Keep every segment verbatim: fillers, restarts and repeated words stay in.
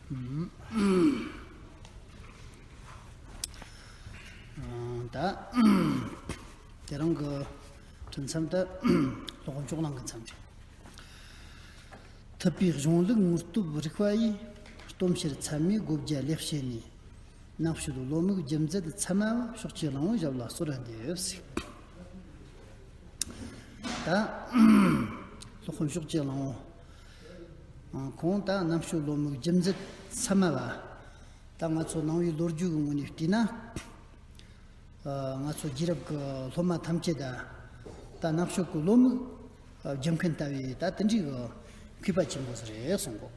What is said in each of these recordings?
ད་དེ་རིང་གི་དུས་མཚམས་དེ་སློབ་དཔོན་ཕྱོགས་གླང་གི་མཚམས་རེད། ཐུབ་པའི་གཞུང་ལུགས་དངོས་སྟོབས་རིག་པ་ཡིས། སྟོབས་ཕྱིར་ཚད་མའི་སྒོ་བརྒྱ་ལེགས་ཕྱེ་ནས། རྣམ་དཔྱོད་བློ་མིག་རྒྱུ་མཛད་ཚད་མ་བ། ཕྱོགས་ཀྱི་གླང་པོ་ཞབས་ལ་གསོལ་བ་འདེབས། ད་སློབ་དཔོན་ཕྱོགས་ཀྱི་གླང་པོ་ཁོང་ད་རྣམ་དཔྱོད་བློ་མིག་རྒྱུ་མཛད་ཚད་མ་བ། ད་ང་ཚོ་ནང་པའི་ལོ་རྒྱུས་ཀྱི་ངོས་ནས་བལྟས་ན། ང་ཚོ་རྒྱལ་རབས་ཀྱི་སློབ་མ་ཐམས་ཅད་ད་ད་རྣམ་དཔྱོད་ཀྱི་བློ་མིག་རྒྱུ་མཁན་ལྟ་བུའི་ད་དེ་འདྲའི་གི་མཁས་པ་ཆེན་པོ་ཟིག་རེད་གསུང་གོ།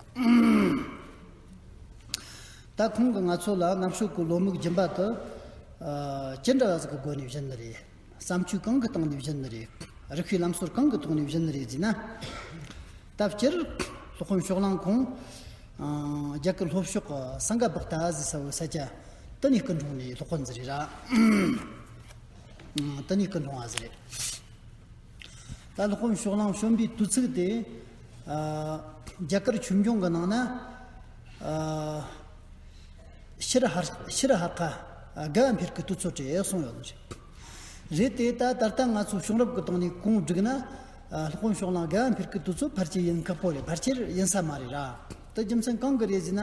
ད་ཁོང་གིས་ང་ཚོ་ལ་རྣམ་དཔྱོད་ཀྱི་བློ་མིག་སྦྱིན་པ་དེ་ཅི་འདྲ་བ་ཟིག་གི་སྒོ་ནས་བྱིན་ནི་རེད། བསམ་སྤྱོད་གང་གི་སྟེང་ནས་བྱིན་ནི་རེད། རིག་པའི་ལམ་སྲོལ་གང་གི་ཐོག་ནས་བྱིན་ནི་རེད་ཟེར་ན། ད་སྤྱིར་སློབ་དཔོན་ཕྱོགས་གླང་ཁོང་རྒྱ་གར་ལྷོ་ཕྱོགས་ཀྱི་སཾ་ཁ་བྷ་ཏ་ཟེར་ས་བོའི་ས་ཆ་དེ་ནས་སྐུ་འཁྲུངས་ནས་སློབ་དཔོན་ཟིག་རེད་ར། དེ་ནས་སྐུ་འཁྲུངས་པ་ཟིག་རེད། ད་སློབ་དཔོན་ཕྱོགས་གླང་བྱོན་པའི་དུས་ཚིགས་དེ། རྒྱ་གར་ཆོས་འབྱུང་གི་ནང་ན། ཤྲཱི་ཧར་ཤྲཱི་ཧར་ཀ་དགའ་བ་འཕེལ་གྱི་དུས་ཚོད་རེད་གསུངས་ཡོད་ནི་རེད། རེད་དེ་ད་ད་ལྟ་ང་ཚོ་བྱུང་རབས་ཀྱི་སྟེང་ནས་གོང་བསྒྲིགས་ན། སློབ་དཔོན་ཕྱོགས་གླང་དགའ་བ་འཕེལ་གྱི་དུས་ཚོད་ཕལ་ཆེར་ཡིན་ཁག་པོ་རེད། ཕལ་ཆེར་ཡིན་ས་མ་རེད་ར། དེ་རྒྱུ་མཚན་གང་གི་རེད་ཟེར་ན།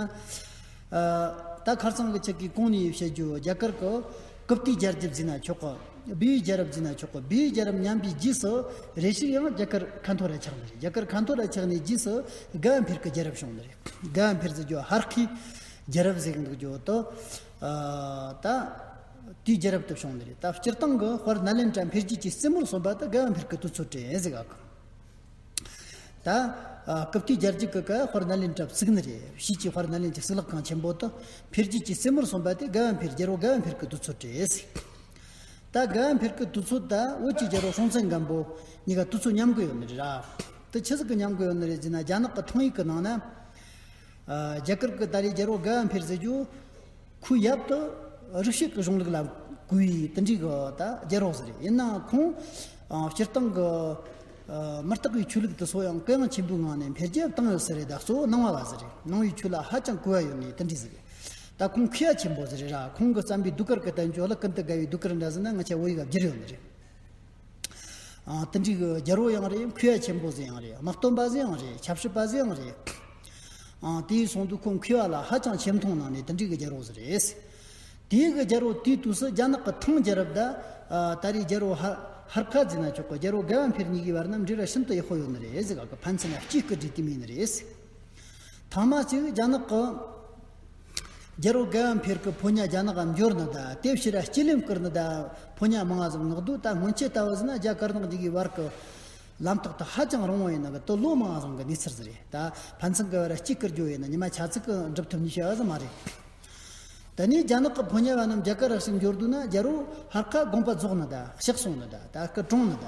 ད་ཁ་སང་གི་ཆེད་ཀྱི་གོང་ནས་བཤད་རྒྱུ་རྒྱ་གར་གྱི་ཀིབ་ཏི་རྒྱལ་རབས་ཟེར་ན་ཆོག་གི། བི་ཡི་རྒྱལ་རབས་ཟེར་ན་ཆོག་གི། བི་ཡི་རྒྱལ་རབས་ཉམས་པའི་རྗེས་སུ་རེ་ཞིག་ཡང་རྒྱ་གར་ཁ་འཐོར་ར་ཆགས་ནི་རེད། རྒྱ་གར་ཁ་འཐོར་ར་ཆགས་ནས་རྗེས་སུ་དགའ་བ་འཕེལ་གྱི་རྒྱལ་རབས་བྱུང་ནི་རེད། དགའ་བ་འཕེལ་ཟེར་རྒྱུ་ཧར་ཁའི་རྒྱལ་རབས་ཟེར་གི་འདུག་རྒྱུ་དེ། ད་དེའི་རྒྱལ་རབས་དེ་བྱུང་ནི་རེད། ད་སྤྱིར་བཏང་གི་དཔལ་ནཱ་ལེནྡྲ་འཕེལ་རྒྱས་ཀྱི་རྩེ་མོར་སོན་པ་དེ་དགའ་བ་འཕེལ་གྱི་དུས་ཚོད་རེད་ཟེར་ག་གི། ད་ཀིབ་ཏི་རྒྱལ་རྒྱུད་ཀྱི་ཀ་དཔལ་ནཱ་ལེནྡྲ་བཙུགས་ནི་རེད། ཕྱིས་ཀྱི་དཔལ་ནཱ་ལེནྡྲའི་གཙུག་ལག་ཁང་ཆེན་པོ་དེ་འཕེལ་རྒྱས་ཀྱི་རྩེ་མོར་སོན་པ་དེ་དགའ་བ་འཕེལ་རྒྱལ་པོ་དགའ་བ་འཕེལ་གྱི་དུས་ཚོད་རེད། ད་དགའ་བ་འཕེལ་གྱི་དུས་ཚོད་ད་བོད་ཀྱི་རྒྱལ་པོ་སྲོང་བཙན་སྒམ་པོ་གཉིས་ཀ་དུས་ཚོད་མཉམ་གི་ཡོད་ནི་རེད་ར། དེ་ཆི་ཟིག་གི་མཉམ་གི་ཡོད་ནི་རེད་ཟེར་ན། རྒྱ་ནག་གི་ཐང་ཡིག་གི་ནང་ན། རྒྱ་གར་གྱི་ད་རེས་རྒྱལ་པོ་དགའ་བ་འཕེལ་ཟེར་རྒྱུ། ཁོའི་ཡབ་དེ་རིག་བྱེད་ཀྱི་གཞུང་ལུགས་ལ་གུས་པའི་དེ་འདྲའི་གི་ད་རྒྱལ་པོ་ཟིག་རེད། ཡིན་ནའང་ཁོང་སྤྱིར་བཏང་གི་མི་རྟག་པའི་ཆོས་ལུགས་དེ་ཚོ་ཡང་གུ་ཡངས་ཆེན་པོའི་ངང་ནས་འཕེལ་རྒྱས་བཏང་ཡོད་ས་རེད། ད་གཙོ་བོ་ནང་པ་བ་ཟིག་རེད། ནང་པའི་ཆོས་ལ་ཧ་ཅང་གུས་པ་ཡོད་ནི་དེ་འདྲའི་ཟིག་རེད། ད་ཁོང་མཁས་པ་ཆེན་པོ་ཟིག་རེད་ར། ཁོང་གིས་བརྩམས་པའི་ཟློས་གར་གྱི་བསྟན་བཅོས་ལ་ཀུན་ཏུ་དགའ་བའི་ཟློས་གར་འདྲ་ཟེར་ན་ང་ཆ་བོད་ཡིག་ག་བསྒྱུར་ཡོད་ནི་རེད། ཨ། དེ་འདྲའི་གི་རྒྱལ་པོ་ཡང་རེད། མཁས་པ་ཆེན་པོ་ཟིག་ཡང་རེད། དམག་དོན་པ་ཟིག་ཡང་རེད། ཆབ་སྲིད་པ་ཟིག་ཡང་རེད། ཨ། དེའི་སོང་དུས་ཁོང་མཁས་པ་ལ་ཧ་ཅང་ཆེ་མཐོང་གནང་ནས་དེ་འདྲའི་གི་རྒྱལ་པོ་ཟིག་རེད། དེའི་གི་རྒྱལ་པོ་དེའི་དུས་སུ་རྒྱ་ནག་གི་ཐང་རྒྱལ་རབས་དང་། ཨ། ད་རེས་རྒྱལ་པོ་ཧ་ཧར་ཁ་ཟེར་ན་ཆོག་གི། རྒྱལ་པོ་དགའ་བ་འཕེལ་གཉིས་ཀའི་བར་ན་འབྲེལ་བ་ཤིན་ཏུ་ཡག་པོ་ཡོད་ནི་རེད་ཟེར་ག་གི། ཕན་ཚུན་ལ་གཅིག་སྐུ་འདྲེས་དེ་མིན་ནི་རེད། ཐེངས་མ་གཅིག་རྒྱ་ནག་གི་རྒྱལ་པོ་དགའ་བ་འཕེལ་གྱི་ཕོ་ཉ་རྒྱ་ནག་ག་འབྱོར་ནི་ད། དེ་ཕྱིར་ར་སྤྱི་ལེན་བསྐུར་ནི་ད། ཕོ་ཉ་མང་ང་ཟིག་མངགས་འདུག་ད་སྔོན་ཆད་ལྟ་བུ་ཟིན་ན་རྒྱ་དཀར་ནག་འཇིག་གི་བར་གྱི་ལམ་ཐག་ད་ཧ་ཅང་རིང་བོ་ཡིན་ནི་གི། དེ་ལོ་མང་ང་ཟིག་གི་གནས་ཚུལ་ཟིག་རེད། ད་ཕན་ཚུན་གི་བར་ར་གཅིག་བསྐུར་རྒྱུ་ཡིན་ན་ཉི་མ་ཆ་ཙིག་གི་འགྲུབ་ཐུབ་ནི་བྱ་བ་ཟིག་མ་རེད། ད་ནི་རྒྱ་ནག་གི་ཕོ་ཉ་བ་རྣམས་རྒྱ་གར་ར་ཞིག་འབྱོར་འདུག་ན། རྒྱལ་པོ་ཧར་ཁ་དགོངས་པ་རྫོགས་ནི་ད། གཤེགས་སོང་ནི་ད། ད་སྐུ་གྲོངས་ནི་ད།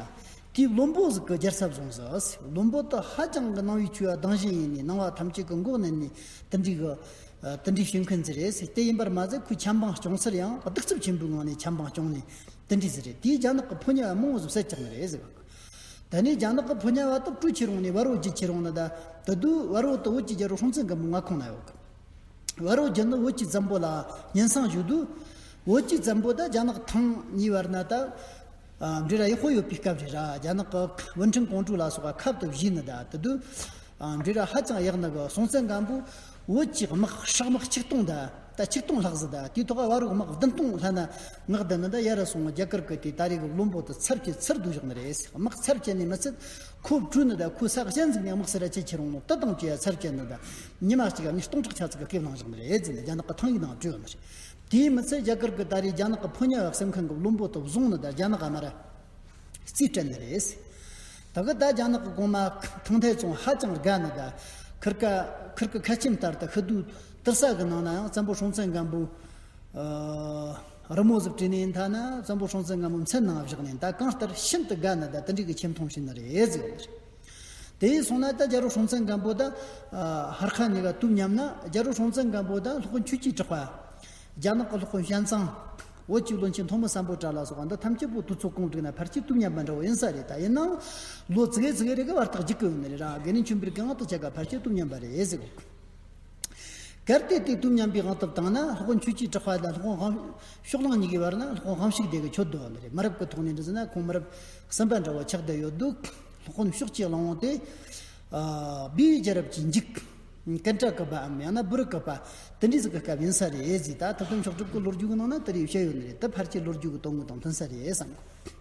དེའི་བློན་པོ་ཟིག་གི་རྒྱལ་ས་བཟུང་ཟིག་བློན་པོ་དེ་ཧ་ཅང་གི་ནང་པའི་ཆོས་ལ་སྡང་ཞེན་ཡིན་ནས་ནང་པ་ཐམས་ཅད་ཀྱི་མགོ་མནན་ནས་དེ་འདྲའི་གི། ཨ། དེ་འདྲའི་བྱེད་མཁན་ཟིག་རེད་ཟེར། དེ་ཡིན་པར་མ་ཟད་ཁོས་ཆབ་འབངས་སྐྱོང་སར་ཡང་གདུག་རྩུབ་ཆེན་པོའི་ངང་ནས་ཆབ་འབངས་སྐྱོང་ནས་དེ་འདྲའི་ཟིག་རེད། དེས་རྒྱ་ནག་གི་ཕོ་ཉ་བ་མང་བོ་ཟིག་བསད་བཅུག་ནི་རེད་ཟེར་བ། ད་ནི་རྒྱ་ནག་གི་ཕོ་ཉ་བ་དེ་སྤྲོ་ཁྱེར་འོང་ནས་བལ་པོ་བརྒྱུད་ཁྱེར་འོང་ནི་ད། དེ་དུས་བལ་པོ་དེ་བོད་ཀྱི་རྒྱལ་པོ་སྲོང་བཙན་སྒམ་པོའི་མངའ་ཁོངས་ན་ཡོད་གི། བལ་པོ་བརྒྱུད་ནི་བོད་ཀྱི་བཙན་པོ་ལ་སྙན་སེང་ཞུ་དུས། བོད་ཀྱི་བཙན་པོ་དང་རྒྱ་ནག་ཐང་གཉིས་བར་ན་ད། ཨ། འབྲེལ་བ་ཡག་པོ་ཡོད་པའི་སྐབས་རེད་ར། རྒྱ་ནག་གི་ཝུན་ཁྲིན་ཀོང་ཀྲུའུ་ལ་སོགས་པ་ཁབ་ཏུ་བཞེས་ནི་ད། དེ་དུས། ཨ། འབྲེལ་བ་ཧ་ཅང་ཡག་ནི་གི། སྲོང་བཙན་སྒམ་པོས་བོད་ཀྱི་དམག་ཧྲག་དམག་ཆིག་སྟོང་ད། ད་ཆིག་སྟོང་ལྷག་ཟིག་ད། དེའི་ཐོག་བལ་པོའི་དམག་བདུན་སྟོང་ལྷག་ན་མངགས་བསྡད་ནི་ད། ཡར་ར་སོང་རྒྱ་གར་གི་དེ་ད་རེས་གི་བློན་པོ་དེ་ཚར་གཅོད་ཚར་བསྡུ་བཞག་ནི་རེད། དམག་ཚར་བཅད་ནས་མི་ཚད་ཁོ་བྲོས་ནི་ད། ཁོའི་ས་གཞན་ཟིག་ནས་དམག་སེར་ར་ཁྱེར་ཁྱེར་འོང་ནོ་དེ་དང་བཅས་ཡ་ཚར་བཅད་ནི་ད། ཉི་མ་གཅིག་ག་མི་སྟོང་ཕྲག་ཆ་ཙིག་ག་སྐེ་བླངས་བཞག་ནི་རེད་ཟེར་ནས་རྒྱ་ནག་གི་ཐང་ཡིག་ནང་བྲིས་ཡོད་ནི་རེད། དེས་མི་ཚད་རྒྱ་གར་གི་ད་རེས་རྒྱ་ནག་གི་ཕོ་ཉ་བ་བསད་མཁན་གི་བློན་པོ་དེ་བཟུང་ནི་ད་རྒྱ་ནག་ག་མར་རྩིས་སྤྲད་ནི་རེད། ད་གི་ད་རྒྱ་ནག་གི་གོང་མ་ཐང་ཐའེ་ཙུང་ཧ་ཅང་དགའ་ནི་ད། ཁིར་ཀ་ཁིར་ཀ་ཁ་ཆེམས་ལྟར་དུ་ཤི་དུས་དུར་ས་གི་ནང་ན་ཡང་བཙན་པོ་སྲོང་བཙན་སྒམ་པོ། ཨ། རི་མོ་ཟིག་བྲིས་ནས་ཡིན་ཐ་ན་བཙན་པོ་སྲོང་བཙན་སྒམ་པོ་མཚན་ནང་བཞག་ནས་ད་གང་ལྟར་ཤིན་ཏུ་དགའ་ནི་ད། དེ་འདྲའི་གི་ཆེ་མཐོང་བྱིན་ནི་རེད་ཟེར་བ་རེད། དེ་ཡིན་སོང་ན་ད་རྒྱལ་པོ་སྲོང་བཙན་སྒམ་པོ་ད། ཨ། ཧར་ཁ་གཉིས་ཀ་བཏུབ་སྙམ་ན། རྒྱལ་པོ་སྲོང་བཙན་སྒམ་པོ་ད་སློབ་དཔོན་ཆོས་ཀྱི་གྲགས་པ། རྒྱ་ནག་གི་སློབ་དཔོན་ཞན་ཙང་། བོད་ཀྱི་བློན་ཆེན་ཐོན་མི་སམ་བྷོ་ཊ་ལ་སོགས་པ་འདི་ཐམས་ཅད་པོ་དུས་ཚོད་གོང་བསྒྲིགས་ན་ཕལ་ཆེར་དུས་མཉམ་པ་འདྲ་བོ་ཡིན་ས་རེད། ད་ཡིན་ནའང་ལོ་ཙི་གེ་ཙི་གེ་རེ་གི་བར་ཐག་རྒྱུག་གི་ཡོད་ནི་རེད་ར། དགེ་འདུན་ཆོས་འཕེལ་གང་དུ་ཆ་ག་ཕལ་ཆེར་དུས་མཉམ་པ་རེད་ཟེར་གོ། གལ་ཏེ་དེ་དུས་མཉམ་པའི་དབང་དུ་བཏང་ན། སློབ་དཔོན་ཆོས་ཀྱི་གྲགས་པ་དང་སློབ་དཔོན་དབང་ཕྱོགས་གླང་གཉིས་ཀྱི་བར་ན་སློབ་དཔོན་དབང་ཕྱུག་སྡེ་གི་ཆོད་དོ་ནི་རེད། མི་རབས་ཀྱི་ཐོག་ནས་འདྲི་ཟེར་ན་ཁོང་མི་རབས་གསུམ་པ་འདྲ་བོ་ཆགས་བསྡད་ཡོད་འདུག་སློབ་དཔོན་ཕྱོགས་ཀྱི་གླང་པོ་དེ། ཨ། བི་བའི་རྒྱལ་རབས་ཀྱི་མཇུག་ཀུན་དྲ་བཀོད་པའམ་ཡང་ན་བུ་རུ་བཀོད་པ་དེ་འདྲའི་ཟིག་གི་སྐབས་ཡིན་ས་རེད་ཟེར། ད་ཐུབ་བསྟན་མཆོག་གྲུབ་ཀྱི་ལོ་རྒྱུས་ཀྱི་ནང་ན་དེ་རེད་བཤད་ཡོད་ནི་རེད། ད་ཕལ་ཆེར་ལོ་རྒྱུས་ཀྱི་དོན་དངོས་དང་མཐུན་ས་རེད་བསམ་གི།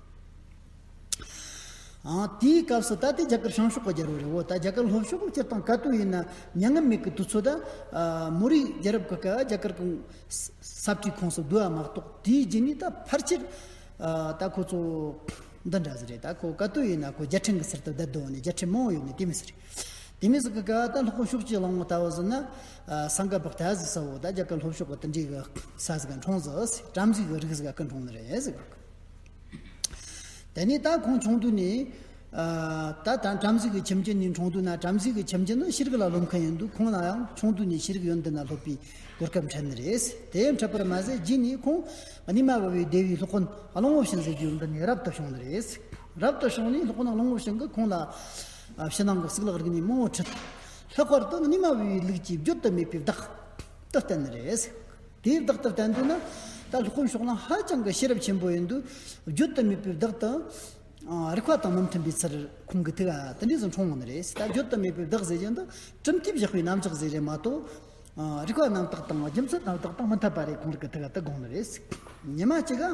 ཨ། དེའི་སྐབས་སུ་ད་དེ་རྒྱ་གར་བྱང་ཕྱོགས་ཀྱི་རྒྱལ་པོ་རེད། འོ། ད་རྒྱ་གར་ལྷོ་ཕྱོགས་ཀྱི་སྤྱིར་བཏང་ག་དུས་ཡིན་ན་མྱ་ངམ་མེད་ཀྱི་དུས་ཚོད་ད། ཨ། མོ་རའི་རྒྱལ་རབས་ཀྱི་སྐབས་རྒྱ་གར་གྱི་ས་ས་བཀྲའི་ཁོངས་སུ་བསྡུ་བ་མ་གཏོགས། དེའི་རྗེས་ནས་ད་ཕལ་ཆེར། ཨ། ད་ཁོ་ཚོ་འདི་འདྲ་ཟིག་རེད། ད་ཁོ་ག་དུས་ཡིན་ན་ཁོ་རྒྱལ་ཕྲན་གྱི་ཟུར་དུ་བསྡད་འདུག་ནས་རྒྱལ་ཕྲན་མང་བོ་ཡོད་ནི་དེ་མོ་ཟིག་རེད། དེ་མོ་ཟིག་གི་སྐབས་ད་སློབ་དཔོན་ཕྱོགས་ཀྱི་གླང་པོ་ལྟ་བུ་ཟིག་ན། ཨ། སང་ག་པག་ཏ་ཟེར་ས་བོ་ད་རྒྱ་གར་ལྷོ་ཕྱོགས་ཀྱི་དེ་འདྲའི་གི་ས་ཟིག་ག་འཁྲུངས་ཟིག་བྲམ་ཟེ་གི་རིགས་ཟིག་ག་འཁྲུངས་ནི་རེད་ཟེར་གི། དེ་ནས་ད་ཁོང་ཆུང་དུས་ནས། ཨ། ད་ད་བྲམ་ཟེ་གི་ཁྱིམ་རྒྱུད་ནས་འཁྲུངས་དུས་ན། བྲམ་ཟེ་གི་ཁྱིམ་རྒྱུད་ནི་ཤེས་རིག་ལ་རློམ་མཁན་ཡིན་འདུག་ཁོང་ལ་ཡང་ཆུང་དུས་ནས་ཤེས་རིག་ཡོན་ཏན་ལ་སློབ་པའི་གོ་སྐབས་འཕྲད་ནི་རེད། དེ་འཕྲད་པར་མ་ཟད་རྗེས་ནས་ཁོང་གནས་མ་བབས་པའི་སྡེ་བའི་སློབ་དཔོན་གླང་པོ་ཆེན་ཟེར་རྒྱུ་འདི་ནས་རབ་ཏུ་བྱུང་ནི་རེད། རབ་ཏུ་བྱུང་ནས་སློབ་དཔོན་གླང་པོ་ཆེན་གྱིས་ཁོང་ལ་ཕྱི་ནང་གི་གཙུག་ལག་རིག་གནས་མང་བོ་ཁྲིད། ལྷག་པར་དུ་གནས་མ་བབས་པའི་ལུགས་ཀྱི་བརྗོད་དུ་མེད་པའི་བདག་ཏུ་བསྟན་ནི་རེད། དེའི་བདག་ཏུ་བསྟན་དུས་ན། ད་སློབ་དཔོན་ཕྱོགས་གླང་ཧ་ཅང་གི་ཤེས་རབ་ཆེན་པོ་ཡིན་དུས། བརྗོད་དུ་མེད་པའི་བདག་ཏུ། ཨ། རིག་པ་དང་མི་མཐུན་པའི་ཚུལ་ཁོང་གི་ཐུགས་ལ་དེ་འདྲ་ཟིག་འཁྲུངས་ཡོང་ནི་རེད། ད་བརྗོད་དུ་མེད་པའི་བདག་ཟེར་རྒྱུ་འདི་གྲུབ་མཐས་བཞག་པའི་རྣམ་གཞག་ཟིག་རེད་མ་གཏོགས། ཨ། རིག་པ་རྣམ་དག་དང་རྒྱུ་མཚན་རྣམ་དག་དང་མི་འཐད་པ་རེད། ཁོང་རང་གི་ཐུགས་ལ་དེ་དགོངས་ནི་རེད། ཉི་མ་གཅིག་ག་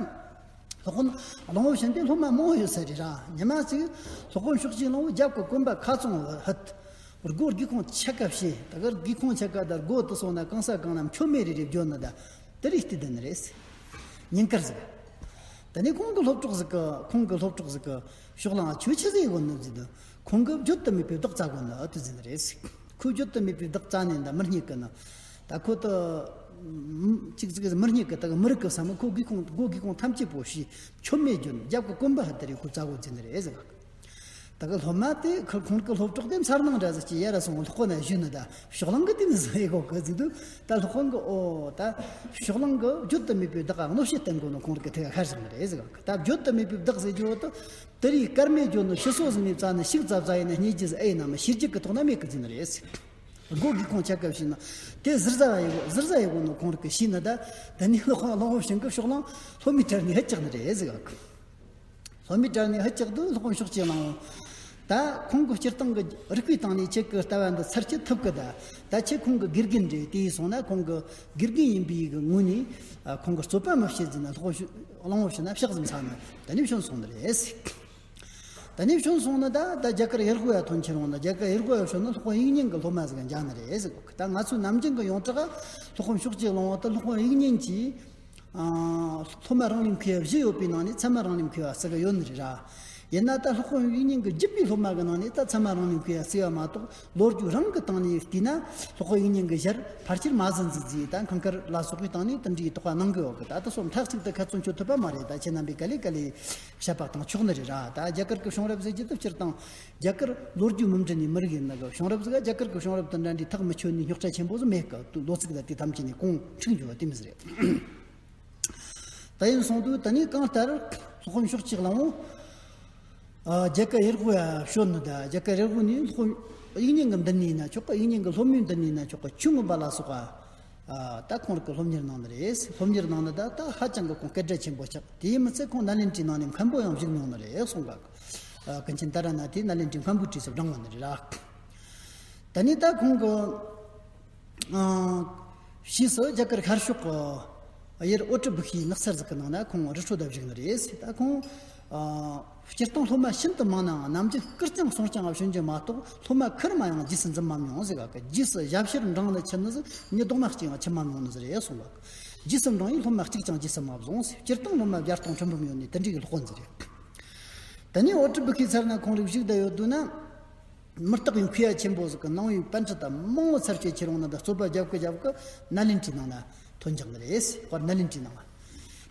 སློབ་དཔོན་གླང་པོ་ཆེན་དེ་སློབ་མ་མང་བོ་ཡོད་ས་རེད་ར། ཉི་མ་གཅིག་སློབ་དཔོན་ཕྱོགས་ཀྱི་གླང་པོ་རྒྱབ་ཀྱི་གོམ་པ་ཁ་ཚང་བ་ཕུད། སྒོ་སྒེའུ་ཁུང་ཆ་ག་ཕྱེ། ད་ག་སྒེའུ་ཁུང་ཆ་ག་དང་སྒོ་དེ་སོང་ན་གང་ས་གང་ན་མཆོད་མེ་རེ་རེ་བརྗོད་ནི་ད་དེ་རེ་བལྟས་བསྡད་ནི་རེད། ཉིན་དཀར་ཟིག་དེ་ནས་ཁོང་གི་སློབ་གྲོགས་ཟིག་གིས། ཁོང་གི་སློབ་གྲོགས་ཟིག་གིས་ཕྱོགས་གླང་ཁྱོད་ཆི་ཟིག་ཡེད་གོ་ནི་ཟེར་དུས། ཁོང་གིས་བརྗོད་དུ་མེད་པའི་བདག་བཙལ་གོ་ནི་ཨ་དེ་ཟེར་ནི་རེད། ཁོས་བརྗོད་དུ་མེད་པའི་བདག་བཙལ་ནས་ད་མི་རྙེད་གི་ནི། ད་ཁོ་ད་ཅིག་ཅིག་མི་རྙེད་གི། ད་མི་རིག་གི་བསམ། ཁོ་སྒེའུ་ཁུང་སྒོ་སྒེའུ་ཁུང་ཐམས་ཅད་པོ་ཕྱེ། མཆོད་མེ་བརྗོད། རྒྱབ་ཀྱི་གོམ་པ་ཧ་དེ་རེ་ཁོས་བཙལ་གོ་ཟེར་ནི་རེད་ཟེར་གི། ད་གི་སློབ་མ་དེ་ཁོ་ཁོང་གི་སློབ་གྲོགས་དེ་མཚར་སྣང་འདྲ་ཟིག་གིས་ཡར་སོང་། སློབ་དཔོན་ན་ཞུས་ནི་ད་ཕྱོགས་གླང་གིས་དེ་མོ་ཟིག་ཡེད་གོ་གི་ཟེར་དུས། ད་སློབ་དཔོན་གིས། འོ། ད་ཕྱོགས་གླང་གིས་བརྗོད་དུ་མེད་པའི་བདག་ག་གནོད་བྱེད་བསྟན་གོ་ནོ་ཁོང་རང་གི་ཐུགས་ལ་ཤར་བཞག་ནི་རེད་ཟེར་གི། ད་བརྗོད་དུ་མེད་པའི་བདག་ཟེར་རྒྱུ་བོ་དེ། དེ་རིང་སྐར་མས་བརྗོད་ནོ་ཕྱི་སོ་ཟིག་ནས་བཙལ་ནས་ཤིག་ཙམ་ཙམ་ཡིན་ན་རྙེད་རྒྱུ་ཟིག་ཨེ་ཡིན་ན་མི་ཤེས་རྒྱུ་གི་ཐོག་ན་མེད་གི་ཟེར་ནི་རེད། སྒོ་སྒེའུ་ཁུང་ཆ་ག་ཕྱེ་ན་དེ་ཟུར་ཟ་ཡེད་གོ། ཟུར་ཟ་ཡེད་གོ་ནོ་ཁོང་རང་གིས་ཤེས་ནི་ད། དེ་ནས་སློབ་དཔོན་གླང་པོ་ཆེན་གིས་ཕྱོགས་གླང་སློབ་མའི་གྲལ་ནས་ཧད་བཀྱགས་ནི་རེད་ཟེར་གི། སློབ་མའི་གྲལ་ནས་ཧད་བཀྱགས་དུས་སློབ་དཔོན་ཕྱོགས་ཀྱི་གླང་པོ། ད་ཁོང་གིས་སྤྱིར་བཏང་གི་རིག་པའི་སྟེང་ནས་ཁྱེད་ཀྱི་ལྟ་བ་འདི་ཚར་གཅོད་ཐུབ་གི། ད་ད་ཁྱེད་ཁོང་གི་དགེ་རྒན་རེད། དེ་ཡིན་སོང་ན་ཁོང་གི་དགེ་རྒན་ཡིན་པའི་གི་ངོས་ནས། ཨ། ཁོང་གི་རྩོད་པ་མི་བྱེད་ཟེར་ན། སློབ་དཔོན་གླང་པོ་ཆེ་ན་ཕྱག་ཟིག་འཚལ་ནས་དེ་ནས་བྱོན་སོང་ནི་རེད། དེ་ནས་བྱོན་སོང་ན་ད་ད་རྒྱ་གར་ཡུལ་དབུས་ལ་ཐོན་ཁྱེར་འོང་ན། རྒྱ་གར་ཡུལ་དབུས་ལ་བྱོན་ན་སློབ་དཔོན་དབྱིག་གཉེན་གྱི་སློབ་མ་ཟིག་མཇལ་ནི་རེད་ཟེར་གི། ད་ང་ཚོའི་ནམ་རྒྱུན་གྱི་ཡོངས་གྲགས་སློབ་དཔོན་ཕྱོགས་ཀྱི་གླང་པོ་དེ་སློབ་དཔོན་དབྱིག་གཉེན་གྱི། ཨ། སློབ་མ་རང་ལས་མཁས་པ་བཞི་ཡོད་པའི་ནང་ནས་ཚད་མ་རང་ལས་མཁས་པ་ཟིག་ཡོད་ནི་རེད་ར། ཡིན་ན་ད་སློབ་དཔོན་དབྱིག་གཉེན་གྱི་བརྒྱུད་པའི་སློབ་མ་གི་ནང་ནས་ད་ཚད་མ་རང་ལས་མཁས་པ་ཟིག་ཡོད་མ་གཏོགས། ལོ་རྒྱུས་རང་གི་སྟེང་ནས་བལྟས་ན་སློབ་དཔོན་དབྱིག་གཉེན་གྱི་ཞལ་ཕལ་ཆེར་མ་ཟིན་ཟིག་ཟིག་ད་འཁང་དཀར་ལ་སོགས་པའི་སྟེང་ནས་དེ་འདྲའི་དོགས་པ་གནང་གི་ཡོད་གི། ད་ལྟ་སོ་མཐའ་གཅིག་ཏུ་ཁ་ཚོན་གཅོད་ཐུབ་པ་མ་རེད། ད་ཁྱེད་རྣམ་པས་ག་ལེ་ག་ལེ་བཤད་པ་དང་ཆོག་ནི་རེད་ར། ད་རྒྱ་གར་གྱི་བྱུང་རབས་ཟེར་རྒྱུ་དེ་སྤྱིར་བཏང་རྒྱ་གར་ལོ་རྒྱུས་མུ་འབྲེལ་ནས་མི་རིགས་ཡིན་ན་གི། བྱུང་རབས་ཟིག་རྒྱ་གར་གྱི་བྱུང་རབས་དང་འདྲ་འདྲའི་ཐག་མི་ཆོད་ནས་རྙོག་དྲ་ཆེན་པོ་ཟིག་མེད་གི། ད་ལོ་ཚིགས་ལ་དེ་ཐམས་ཅད་ནས་གོང་འཁྲིག་འགྱོ་བ་དེ་མོ་ཟིག་རེད། ད་ཡིན་སོང་དུས་ད་ནི་གང་ལྟར་སློབ་དཔོན་ཕྱོགས་ཀྱི་གླང་པོ། ཨ། རྒྱ་གར་ཡུལ་དབུས་ལ་བྱོན་ནི་ད། རྒྱ་གར་ཡུལ་དབུས་ནས་སློབ་དཔོན་དབྱིག་གཉེན་གྱི་མདུན་ནས་ཡིན་ན་ཆོག་གི། དབྱིག་གཉེན་གྱི་སློབ་མའི་མདུན་ནས་ཡིན་ན་ཆོག་གི། ཆོས་མངོན་པ་ལ་སོགས་པ། ཨ། ད་ཁོང་རང་གི་སློབ་གཉེར་གནང་ནི་རེད། སློབ་གཉེར་གནང་ནི་ད་ད་ཧ་ཅང་གི་ཁོང་སྐད་གྲགས་ཆེན་པོ་ཆགས། དེ་མི་ཚད་ཁོང་ནཱ་ལེནྡྲའི་ནང་ནས་མཁན་པོ་ཡང་བཞུགས་མྱོང་ནི་རེད་གསུངས་གི། ཨ། ཀུན་མཁྱེན་ཏཱ་ར་ནཱ་ཐས་ནཱ་ལེནྡྲའི་མཁན་པོའི་གྲས་སུ་བགྲངས་པ་ནི་རེད་ར། ད་ནི་ད་ཁོང་གི། ཨ། ཕྱིས་སུ་རྒྱ་གར་ཤར་ཕྱོགས་ཀྱི་ཡུལ་ཨོ་ཏྲི་བི་ཁའི་ནགས་ཚལ་ཟིག་གི་ནང་ན་ཁོང་རི་ཁྲོད་ལ་བཞུགས་ནི་རེད། ད་ཁོང་། ཨ། སྤྱིར་བཏང་སློབ་མ་ཤིན་ཏུ་མང་ནའང་ནམ་རྒྱུན་སྐུར་སྐྱོང་གསུང་སྐྱོང་བྱེད་རྒྱུ་མ་གཏོགས། སློབ་མ་ཁེར་མ་ཡང་རྗེས་སུ་འཛིན་མ་མྱོང་ཟེར་ག་གི། རྗེས་སུ་ཞབས་ཕྱིར་འབྲངས་ནས་ཁྱེར་ནི་ཟིག་མྱི་རྡོག་མ་གཅིག་ཡང་ཁྱེར་མ་མྱོང་ནི་ཟིག་རེད་གསུངས་པ། རྗེས་སུ་འབྲངས་ཡིན་སློབ་མ་གཅིག་ཀྱང་རྗེས་སུ་མ་བཟུང་ཟེར། སྤྱིར་བཏང་སློབ་མ་བརྒྱ་སྟོང་ཁྲི་འབུམ་ཡོད་ནི་དེ་འདྲའི་གི་སློབ་དཔོན་ཟིག་རེད། ད་ནི་ཨོ་ཏྲི་བི་ཁའི་ཚལ་ན་ཁོང་རང་བཞུགས་བསྡད་ཡོད་དུས་ན། མུ་སྟེགས་པའི་མཁས་པ་ཆེན་པོ་ཟིག་གི་ནང་པའི་པཎྜི་ཏ་མང་བོ་ཚར་བཅད་ཁྱེར་འོང་ནི་ད་རྩོད་པ་རྒྱབ་གི་རྒྱབ་གི་ནཱ་ལེནྡྲའི་ནང་ན་ཐོན་འཇགས་ནི་རེད། དཔེར་ནཱ་ལེནྡྲའི་ནང་ལ།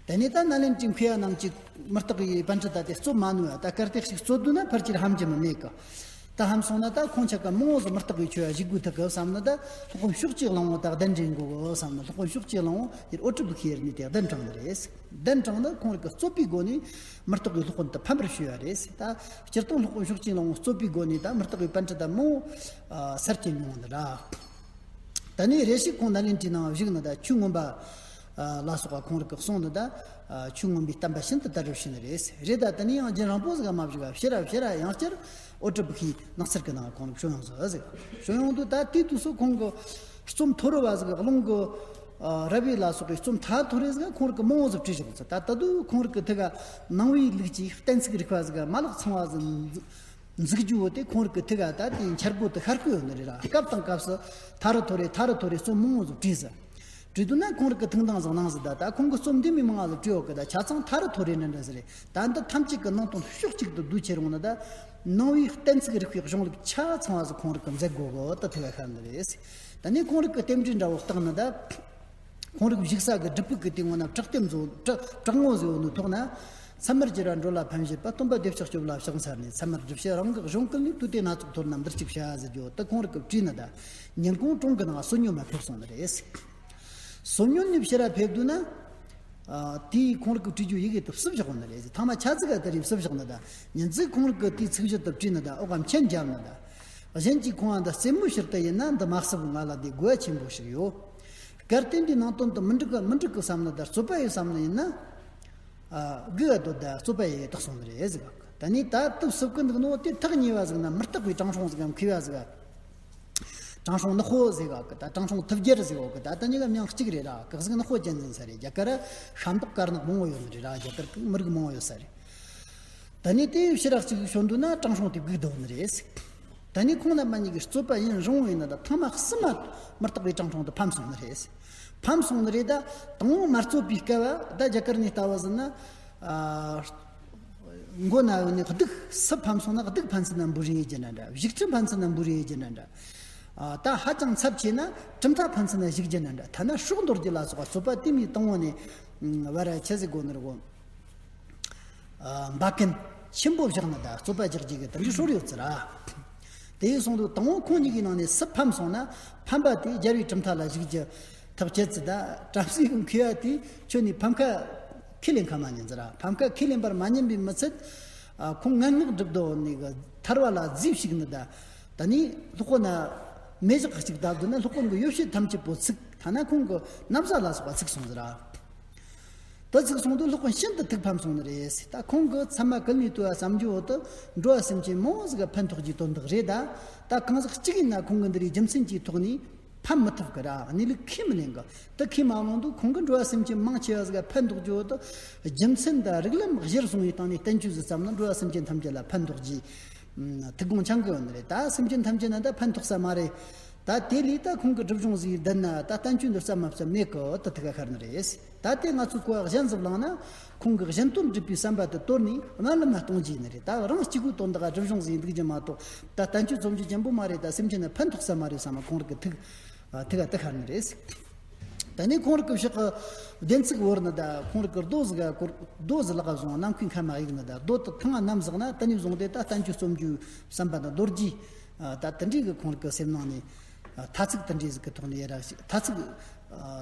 དེ་ནས་ད་ནཱ་ལེནྡྲའི་མཁས་པ་རྣམས་ཀྱིས་མུ་སྟེགས་པའི་པཎྜི་ཏ་དེ་རྩོད་མ་ནུས་པ། ད་གལ་ཏེ་ཞིག་རྩོད་དུས་ན་ཕལ་ཆེར་ཧམ་གྱི་མི་མེད་གི། ད་ཧམ་སོང་ན་ད་ཁོང་ཆ་ག་མང་བོ་ཟིག་མུ་སྟེགས་པའི་ཆོས་ལ་ཞུགས་དགོས་ཐུག་གི་བསམ་ནི་ད། སློབ་དཔོན་ཕྱོགས་ཀྱི་གླང་པོ་ད་གདན་འདྲེན་དགོས་གི་བསམ་ནི། སློབ་དཔོན་ཕྱོགས་ཀྱི་གླང་པོ་ཡུལ་ཨོ་ཏྲི་བི་ཁའི་ཡུལ་ནས་དེ་གདན་དྲངས་ནི་རེད། གདན་དྲངས་ན་ཁོང་རང་གིས་རྩོད་པའི་སྒོ་ནས་མུ་སྟེགས་པའི་སློབ་དཔོན་དེ་ཕམ་པར་བྱས་པ་རེད། ད་སྤྱིར་བཏང་སློབ་དཔོན་ཕྱོགས་ཀྱི་གླང་པོ་རྩོད་པའི་སྒོ་ནས་ད་མུ་སྟེགས་པའི་པཎྜི་ཏ་མང་བོ་ཨ་སེལ་གྱི་མྱོང་ནི་ར། ད་ནི་རེ་ཞིག་ཁོང་ནཱ་ལེནྡྲའི་ནང་བཞུགས་ནི་ད་ཆོས་མངོན་པ་ལ་སོགས་པ་ཁོང་རིགས་ཀྱིས་གསུངས་ནི་ད་ཆོས་མངོན་པའི་བསྟན་པ་ཤིན་ཏུ་དར་རུ་ཕྱིན་ནི་རེད། རེད་ད་དེ་ནས་ཡང་རྒྱུན་རིང་པོ་ཟིག་མ་བཞུགས་པ་ཕྱིར་ར་ཕྱིར་ར་ཡང་བསྐྱར་ཨོ་ཏྲི་བི་ཁའི་ནགས་ཚལ་གྱི་ནང་ཁོང་རིགས་བྱོན་ཡོང་ཟིག་ཟིག་བྱོན་ཡོང་དུས་ད་དེའི་དུས་སུ་ཁོང་གི་རྩོམ་ཐོ་རེ་བ་ཟིག་གླིང་གི་ར་བའི་ལ་སོགས་པའི་རྩོམ་ཐ་ཐོ་རེ་ཟིག་ཁོང་རིགས་ཀྱིས་མང་བོ་ཟིག་བྲིས་བཞག་ཟིག་ད་ད་དུས་ཁོང་རིགས་ཀྱི་ཐད་ཀ་ནང་པའི་ལུགས་ཀྱི་གཏན་ཚིགས་རིག་པ་ཟིག་མ་ལག་ཚང་བ་ཟིག་འཛུགས་རྒྱུ་བོ་དེ་ཁོང་རིགས་ཀྱི་ཐད་ཀ་ད་དེའི་འཆར་སྒོ་དེ་ཤར་བསྐོས་ཡོད་ནི་རེད་ར། སྐབས་དང་སྐབས་སུ་ཐ་རུ་ཐོ་རེ་ཐ་རུ་ཐོ་རེ་རྩོམ་མང་བོ་ཟིག་བྲིས་ཟིག་བྲིས་དུས་ན་ཁོང་རིགས་ཀྱི་ཐུགས་འདང་ཟིག་གནང་ཟིག་ད་ད་ཁོང་གི་རྩོམ་འདི་མི་མང་ཟིག་བྲིས་ཡོད་གི་ད་ཆ་ཚང་ཐ་རུ་ཐོ་རེ་འདྲ་འདྲ་ཟིག་རེད། ད་འདི་ཐམས་ཅད་ཀྱི་ནང་དོན་ཕྱོགས་གཅིག་ཏུ་བསྡུས་ཁྱེར་འོང་ན་ད་ནང་པའི་གཏན་ཚིགས་རིག་པའི་གཞུང་ལུགས་ཆ་ཚང་བ་ཟིག་ཁོང་རིགས་ཀྱིས་མཛད་དགོས་གི་ད་ཐུགས་ཁ་ཤར་ནི་རེད། ད་ནི་ཁོང་རིགས་ཀྱི་རྟེན་འབྲེལ་འདྲ་བོ་བརྟག་ན་ད། ཁོང་རིགས་བཞུགས་ས་གི་སྒྲུབ་ཕུག་གི་དེའི་ངོས་ན་བྲག་ལྟེམ་བཟོ་བྲག་བྲག་ངོ་ཟེར་བ་ནི་ཐོག་ན། མཚན་མར་གྱུར་པ་འགྲོ་ལ་ཕན་བྱེད་པ། སྟོན་པ་བདེ་གཤེགས་སྐྱོབ་ལ་ཕྱག་འཚལ་ནས། མཚན་མར་སྒྲུབ་བྱེད་རང་གི་གཞུང་ཀུན་ལས། དུས་དེ་སྣ་ཚོགས་མཐོལ་ན་འདིར་གཅིག་བྱ་ཟེར་རྒྱུ་དེ་ཁོང་རིགས་ཀྱིས་བྲིས་ནི་ད། ཉིན་གུང་གྲོང་གི་ནང་བསོད་སྙོམས་མ་ཕེབས་སོང་ནི་རེད། བསོད་སྙོམས་ནས་ཕྱིར་ར་ཕེབས་དུས་ན། ཨ། དེའི་ཁོང་རིགས་ཀྱིས་བྲིས་རྒྱུ་ཡི་གེ་དེ་བསུབས་བཞག་ནི་རེད། ཐ་མ་ཆ་ཙིག་ག་དེ་རིགས་བསུབས་བཞག་ནི་ད། ཉིན་ཙིག་ཁོང་རིགས་ཀྱིས་དེའི་ཚིག་གཞི་དེ་བྲིས་ནི་ད། འོག་ག་མཆན་བརྒྱབ་ནི་ད། གཞན་གྱིས་ཁོང་ཨ་འདི་རྩེད་མོ་ཕྱིར་དུ་ཡིན་ན། འདི་མ་བསུབས་ང་ལ་འདི་དགོས་ཆེན་པོ་ཞིག་ཡོད། གལ་ཏེ་འདིའི་ནང་དོན་དུ་མི་འགྲིག་གི་མི་འགྲིག་གི་བསམ་ནི་ད། རྩོད་པ་ཡི་བསམ་ནི་ཡིན་ན། ཨ། སྒུག་ག་སྡོད་ད། རྩོད་པ་ཡི་དག་སོང་ནི་རེད་ཟེར་གི་ད་ནི་ད་དེ་བསུབ་གི་འདུག་ནོ་དེ་ཐག་ཉེ་བ་ཟིག་ན་མི་རྟག་པའི་དྲང་སྲོང་ཟིག་གམ་མཁས་པ་ཟིག་དྲང་སྲོང་ནག་པོ་ཟེར་གི་ད། དྲང་སྲོང་ཐུབ་རྒྱལ་ཟེར་གི་ད། དེ་གཉིས་ཀ་མིང་གཅིག་རེད་ར། གི་ཟིག་ནག་པོ་ཅན་ཟིག་ས་རེད། རྒྱ་གར་ཤ་མདོག་དཀར་ནག་མང་བོ་ཡོད་ནི་རེད་ར། རྒྱ་གར་གི་མི་རིགས་མང་བོ་ཡོད་ས་རེད། ད་ནི་དེ་ཕྱིར་ར་གཅིག་བྱོན་དུས་ན་དྲང་སྲོང་དེ་སྒུག་སྡོད་ནི་རེད། ད་ནི་ཁོང་རྣམ་པ་གཉིས་ཀྱི་རྩོད་པ་ཡུན་རིང་བོ་ཡིན་ན་ད། ཐེངས་མ་གསུམ་མ་མི་རྟག་པའི་དྲང་སྲོང་དེ་ཕམ་སོང་ནི་རེད། ཕམ་སོང་ནི་རེད་ད། དང་པོ་མ་རྩོད་པའི་སྐབས་ད་རྒྱ་གར་ནས་ལྟ་བ་ཟིན་ན། ཨ། མགོ་ན་ཡོད་ནི་གདུགས། སུ་ཕམ་སོང་ན་གདུགས་ཕན་ཚུན་ན་འབུ་རེ་ཡེ་རྒྱུ་འདྲ་འདྲ། བཞུགས་ཁྲི་ཕན་ཚུན་ན་འབུ་རེ་ཡེ་རྒྱུ་འདྲ་འདྲ། ཨ། ད་ཧ་ཅང་ཚབས་ཆེ་ན་གྲུབ་མཐའ་ཕན་ཚུན་ན་བཞུགས་རྒྱུ་འདྲ་འདྲ། ཐ་ན་སྲོག་འདོར་རྒྱུ་ལ་སོགས་པ་རྩོད་པ་དེ་མོའི་དང་པོ་ནས་བར་ཆད་ཟེར་དགོས་ནི་རེད་གོ། ཨ། འབའ་ཀན་ཆེན་པོ་བཞག་ནི་ད། རྩོད་པ་རྒྱག་རྒྱུ་གི་དེ་འདྲའི་སྲོལ་ཡོད་ཚུལ་ར། དེ་ཡིན་སོང་དུས་དང་པོ་ཁོང་གཉིས་ཀྱི་ནང་ནས་སུ་ཕམ་སོང་ན་ཕམ་པ་དེ་རྒྱལ་བའི་གྲུབ་མཐའ་ལ་གཞིགས་རྒྱུ་ཐག་བཅད་ཚུལ་ད། བྲམ་ཟེ་གི་མཁས་པ་དེས་ཁྱོད་ནི་ཕམ་ཁ་ཁས་ལེན་ཁ་མ་ཉན་ཚུལ་ར། ཕམ་ཁ་ཁས་ལེན་པར་མ་ཉན་པའི་མི་ཚད། ཨ། ཁོང་ངན་སྔགས་སྒྲུབ་དོ་ནི་གི་ཐར་བ་ལ་རྫིས་ཞིག་ནི་ད། ད་ནི་ལྷག་པོ་ན་མེ་ཞག་གཅིག་བརྡབ་དུས་ན་ལྷག་པོ་གི་ཡོ་བྱད་ཐམས་ཅད་པོ་ཚིག་ཐ་ན་ཁོང་གི་ན་བཟའ་ལ་སོགས་པ་ཚིག་སོང་ཟེར་ར། དེ་ཚིག་སོང་དུས་ལྷག་པོ་ཤིན་ཏུ་ཐུགས་ཕམ་སོང་ནི་རེད། ད་ཁོང་གིས་ཚད་མ་ཀུན་ལས་བཏུས་པ་བརྩམས་རྒྱུ་འོག་ཏུ་འགྲོ་བ་སེམས་ཅན་མང་བོ་ཟིག་ག་ཕན་ཐོགས་རྒྱུའི་དོན་དག་རེད་ད། ད་གང་ཟག་གཅིག་ཡིན་ན་ཁོང་གིས་འདི་རིགས་རྒྱུ་མཚན་གྱི་ཐོག་ནས་ཕམ་མི་ཐུབ་གི་ར། གནས་ལུགས་ཁས་མི་ལེན་གི། དེ་ཁས་མ་བླངས་དུས་ཁོང་གིས་འགྲོ་བ་སེམས་ཅན་མང་ཆེ་བ་ཟིག་ག་ཕན་ཐོགས་རྒྱུ་འོག་ཏུ་རྒྱུ་མཚན་དང་རིགས་ལམ་གཞིར་བཟུང་བའི་སྟེང་ནས་བསྟན་བཅོས་ཟིག་བརྩམས་ན་འགྲོ་བ་སེམས་ཅན་ཐམས་ཅད་ལ་ཕན་ཐོགས་རྒྱུའི་ཐུགས་དགོངས་འཆང་གི་ཡོད་ནི་རེད། ད་སེམས་ཅན་ཐམས་ཅད་ན་ད་ཕན་ཐོགས་ས་མ་རེད། ད་དེ་ལས་ད་ཁོང་གི་སྒྲུབ་གཞུང་ཟིག་འདི་ན་ད་བསྟན་བཅོས་འདི་བརྩམས་མ་བརྩམས་མེད་གི་དེ་ཐུགས་ཁ་ཤར་ནི་རེད། ད་དེ་ང་ཚོས་གོ་བ་གཞན་ཟིག་བླངས་ན་ཁོང་གི་གཞན་དོན་སྒྲུབ་པའི་བསམ་པ་དེ་དོར་ནས་རྨི་ལམ་ན་གཏོང་རྒྱུ་ཡིན་ནི་རེད། ད་རང་གཅིག་པུའི་དོན་དག་སྒྲུབ་གཞུང་ཟིག་འདུག་རྒྱུ་མ་གཏོགས། ད་བསྟན་བཅོས་རྩོམ་རྒྱུ་ཅན་པོ་མ་རེད། ད་སེམས་ཅན་ལ་ཕན་ཐོགས་ས་མ་རེད་བསམ་པ་ཁོང་རིགས་ཀྱི་ཐུགས་ཐུགས་ཀ་དེ་ཤར་ནི་རེད། ད་ནི་ཁོང་རིགས་ཀྱི་ཕྱག་གི་བདེན་ཚིག་བོར་ནི་ད། ཁོང་རིགས་ཀྱི་རྡོ་ཟིག་ག་སྐོར་རྡོ་ཟིག་ལག་ག་བཟུང་ནམ་མཁའི་མཁའ་མ་གཡུག་ནི་ད། རྡོ་དེ་ཐང་ང་བསྣམས་ཟིག་ན་དེ་ནས་བཟུང་སྟེ་ད་བསྟན་བཅོས་རྩོམ་རྒྱུའི་བསམ་པ་ད་རྡོ་རྗེ། ད་དེ་འདྲའི་གི་ཁོང་རིགས་ཀྱི་སེམས་ནང་ནས་ཐ་ཚིག་དེ་འདྲའི་ཟིག་གི་ཐོག་ནས་ཡ་ར་ཞིག་ཐ་ཚིག་